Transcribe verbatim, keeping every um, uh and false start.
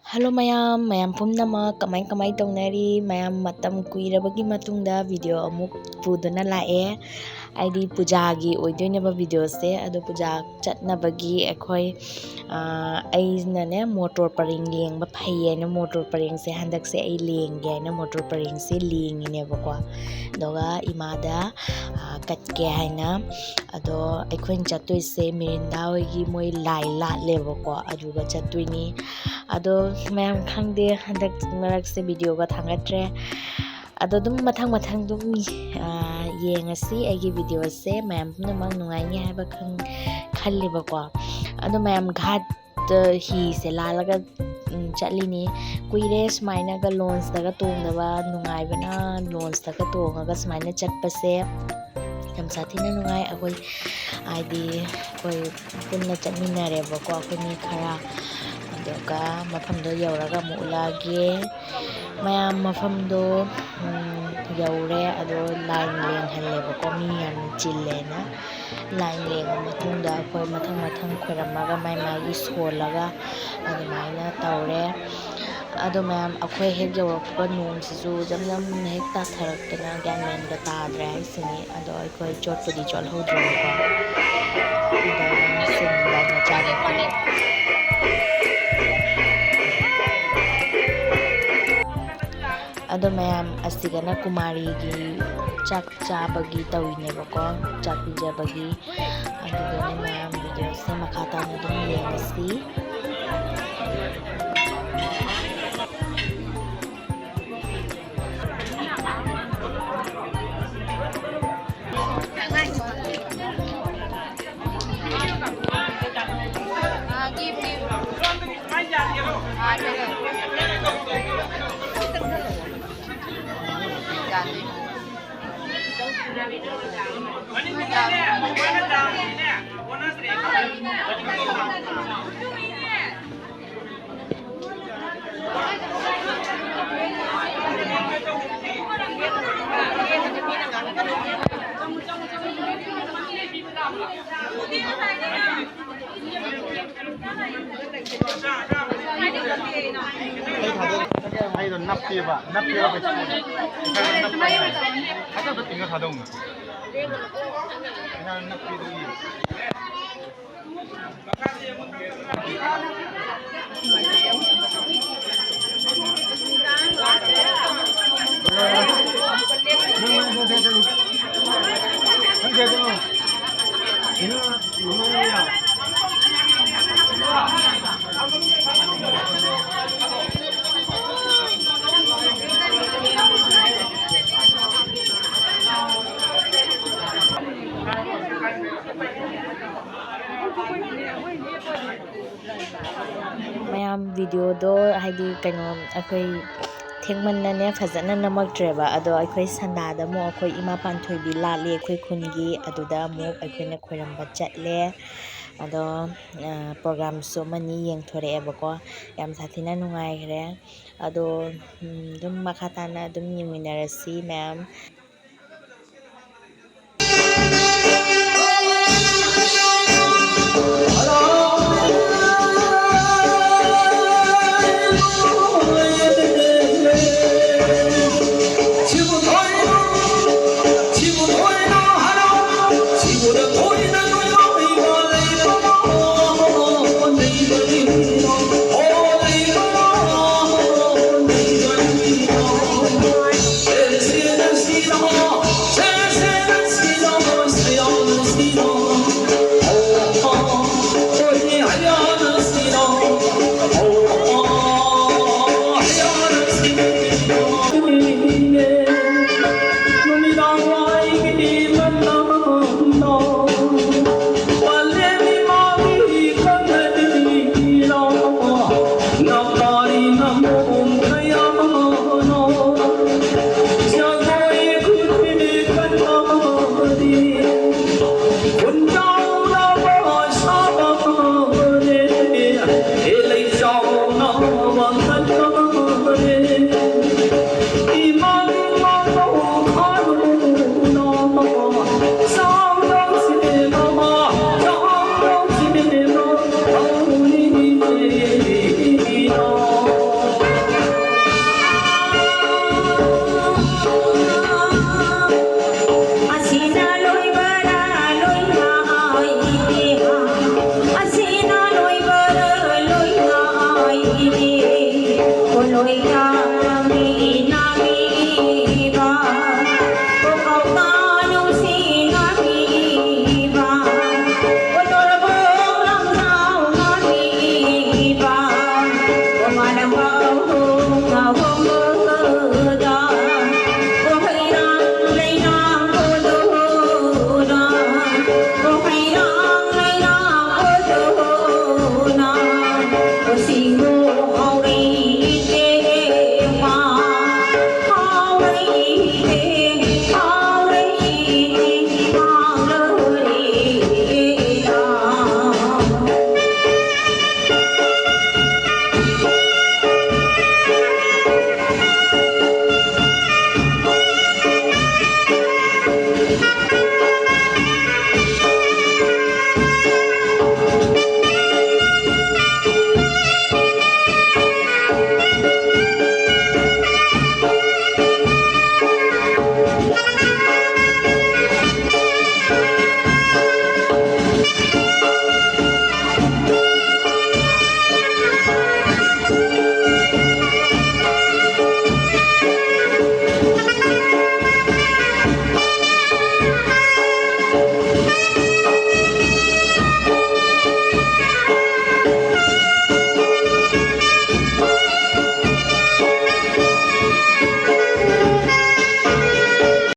Hello ꯃꯌꯥꯝ, ꯃꯌꯥꯝ ꯄꯨꯝꯅꯃꯛ ꯀꯃꯥꯏ ꯀꯃꯥꯏ ꯇꯧꯅꯔꯤ? ꯃꯌꯥꯝ ꯃꯇꯝ ꯀꯨꯏꯔꯕꯒꯤ ꯃꯇꯨꯡꯗ ꯚꯤꯗꯤꯑꯣ ꯑꯃꯨꯛ ꯄꯨꯗꯨꯅ ꯂꯥꯛꯑꯦ꯫ ꯑꯩꯗꯤ ꯄꯨꯖꯥꯒꯤ ꯑꯣꯏꯗꯣꯏꯅꯦꯕ ꯚꯤꯗꯤꯑꯣꯁꯦ꯫ ꯑꯗꯣ ꯄꯨꯖꯥ ꯆꯠꯅꯕꯒꯤ ꯑꯩꯈꯣꯏ, ꯑꯥ, ꯑꯩꯅꯅꯦ ꯃꯣꯇꯣꯔ ꯄꯔꯦꯡ ꯂꯦꯡꯕ ꯐꯩꯌꯦꯅ ꯃꯣꯇꯣꯔ ꯄꯔꯦꯡꯁꯦ ꯍꯟꯗꯛꯁꯦ ꯑꯩ ꯂꯦꯡꯒꯦ ꯍꯥꯏꯅ ꯃꯣꯇꯣꯔ ꯄꯔꯦꯡꯁꯦ ꯂꯦꯡꯉꯤꯅꯦꯕꯀꯣ꯫ ꯑꯗꯨꯒ ꯏꯃꯥꯗ, ꯑꯥ, ꯀꯠꯀꯦ ꯍꯥꯏꯅ꯫ ꯑꯗꯣ ꯑꯩꯈꯣꯏꯅ ꯆꯠꯇꯣꯏꯁꯦ ꯃꯤꯔꯤꯟꯗꯥ ꯍꯣꯏꯒꯤ ꯃꯣꯏ ꯂꯥꯏ ꯂꯥꯠꯂꯦꯕꯀꯣ, ꯑꯗꯨꯒ ꯆꯠꯇꯣꯏꯅꯤ꯫ ꯑꯗꯣ ꯃꯌꯥꯝ ꯈꯪꯗꯦ, ꯍꯟꯗꯛ ꯃꯔꯛꯁꯦ ꯚꯤꯗꯤꯑꯣꯒ ꯊꯥꯡꯒꯠꯇ꯭ꯔꯦ꯫ ꯑꯗꯣ ꯑꯗꯨꯝ ꯃꯊꯪ ꯃꯊꯪ ꯑꯗꯨꯝ, ꯑꯥ, ꯌꯦꯡꯉꯁꯤ ꯑꯩꯒꯤ ꯚꯤꯗꯤꯑꯣꯁꯦ꯫ ꯃꯌꯥꯝ ꯄꯨꯝꯅꯃꯛ ꯅꯨꯡꯉꯥꯏꯅꯤ ꯍꯥꯏꯕ ꯈꯪ-, ꯈꯜꯂꯦꯕꯀꯣ꯫ ꯑꯗꯣ ꯃꯌꯥꯝ ꯘꯥꯠꯇ ꯍꯤꯁꯦ ꯂꯥꯜꯂꯒ, ꯎꯝ, ꯆꯠꯂꯤꯅꯤ꯫ ꯀꯨꯏꯔꯦ ꯁꯨꯃꯥꯏꯅꯒ ꯂꯣꯟꯁꯇꯒ ꯇꯣꯡꯗꯕ, ꯅꯨꯡꯉꯥꯏꯕꯅ ꯂꯣꯟꯁꯇꯒ ꯇꯣꯡꯉꯒ ꯁꯨꯃꯥꯏꯅ ꯆꯠꯄꯁꯦ꯫ ꯌꯥꯝ ꯁꯥꯊꯤꯅ ꯅꯨꯡꯉꯥꯏ꯫ ꯑꯩꯈꯣꯏ, ꯍꯥꯏꯗꯤ, ꯑꯩꯈꯣꯏ ꯄꯨꯟꯅ ꯆꯠꯃꯤꯟꯅꯔꯦꯕꯀꯣ, ꯑꯩꯈꯣꯏ ꯃꯤ ꯈꯔ꯫ ꯑꯗꯨꯒ ꯃꯐꯝꯗꯣ ꯌꯧꯔꯒ ꯑꯃꯨꯛ ꯎꯠꯂꯛꯑꯒꯦ꯫ ꯃꯌꯥꯝ ꯃꯐꯝꯗꯣ, ꯎꯝ, ꯌꯧꯔꯦ꯫ ꯑꯗꯣ ꯂꯥꯏꯟ ꯂꯦꯡꯍꯜꯂꯦꯕꯀꯣ, ꯃꯤ ꯌꯥꯝ ꯆꯤꯜꯂꯦꯅ꯫ ꯂꯥꯏꯟ ꯂꯦꯡꯉ ꯃꯇꯨꯡꯗ ꯑꯩꯈꯣꯏ ꯃꯊꯪ ꯃꯊꯪ ꯈꯣꯏꯔꯝꯃꯒ ꯃꯥꯏ ꯃꯥꯏꯒꯤ ꯁꯣꯜꯂꯒ ꯑꯗꯨꯃꯥꯏꯅ ꯇꯧꯔꯦ꯫ ꯑꯗꯣ ꯃꯌꯥꯝ, ꯑꯩꯈꯣꯏ ꯍꯦꯛ ꯌꯧꯔꯛꯄꯒ ꯅꯣꯡꯁꯤꯁꯨ ꯖꯝ ꯖꯝ ꯍꯦꯛ ꯇꯥꯊꯔꯛꯇꯅ ꯒ꯭ꯌꯥꯟ ꯃꯦꯟꯒ ꯇꯥꯗ꯭ꯔꯦ ꯍꯥꯏꯁꯤꯅꯤ꯫ ꯑꯗꯣ ꯑꯩꯈꯣꯏ ꯆꯣꯠꯄꯨꯗꯤ ꯆꯣꯠꯍꯧꯗ꯭ꯔꯦꯕꯀꯣ꯫ ꯑꯗꯣ ꯁꯤꯡꯕ ꯃꯆꯥꯅꯨꯄꯤ꯫ ꯑꯗꯣ ꯃꯌꯥꯝ, ꯑꯁꯤꯒꯅ ꯀꯨꯃꯥꯔꯤꯒꯤ ꯆꯥꯛ ꯆꯥꯕꯒꯤ ꯇꯧꯔꯤꯅꯦꯕꯀꯣ, ꯆꯥꯛ ꯄꯤꯖꯕꯒꯤ꯫ ꯑꯗꯨꯗꯨꯅ ꯃꯌꯥꯝ ꯚꯤꯗꯤꯑꯣꯁꯦ ꯃꯈꯥ ꯇꯥꯅ ꯑꯗꯨꯝ ꯌꯦꯡꯉꯁꯤ꯫ ꯑꯩꯗꯣ ꯅꯞꯄꯦꯕ, ꯅꯞꯄꯦꯕ ꯄꯩꯁꯥ꯫ ꯄꯩꯁꯥꯗꯣ ꯅꯞꯄꯦꯕ꯫ ꯐꯖꯅ ꯇꯤꯡꯉ ꯊꯥꯗꯧꯅꯦ꯫ ꯄꯩꯁꯥꯗꯣ ꯅꯞꯄꯦ ꯑꯗꯨꯒꯤ꯫ ꯃꯌꯥꯝ ꯚꯤꯗꯤꯑꯣꯗꯣ ꯍꯥꯏꯗꯤ ꯀꯩꯅꯣ ꯑꯩꯈꯣꯏ ꯊꯦꯡꯃꯟꯅꯅꯦ ꯐꯖꯅ ꯅꯝꯃꯛꯇ꯭ꯔꯦꯕ꯫ ꯑꯗꯣ ꯑꯩꯈꯣꯏ ꯁꯟꯗꯥꯗ ꯑꯃꯨꯛ ꯑꯩꯈꯣꯏ ꯏꯃꯥ ꯄꯥꯟꯊꯣꯏꯕꯤ ꯂꯥꯠꯂꯤ ꯑꯩꯈꯣꯏ ꯈꯨꯟꯒꯤ, ꯑꯗꯨꯗ ꯑꯃꯨꯛ ꯑꯩꯈꯣꯏꯅ ꯈꯣꯏꯔꯝꯕ ꯆꯠꯂꯦ꯫ ꯑꯗꯣ ꯄ꯭ꯔꯣꯒ꯭ꯔꯥꯝꯁꯨ ꯑꯃꯅꯤ ꯌꯦꯡꯊꯣꯔꯛꯑꯦꯕꯀꯣ꯫ ꯌꯥꯝ ꯁꯥꯊꯤꯅ ꯅꯨꯡꯉꯥꯏꯈ꯭ꯔꯦ꯫ ꯑꯗꯣ ꯑꯗꯨꯝ ꯃꯈꯥ ꯇꯥꯅ ꯑꯗꯨꯝ ꯌꯦꯡꯃꯤꯟꯅꯔꯁꯤ ꯃꯌꯥꯝ꯫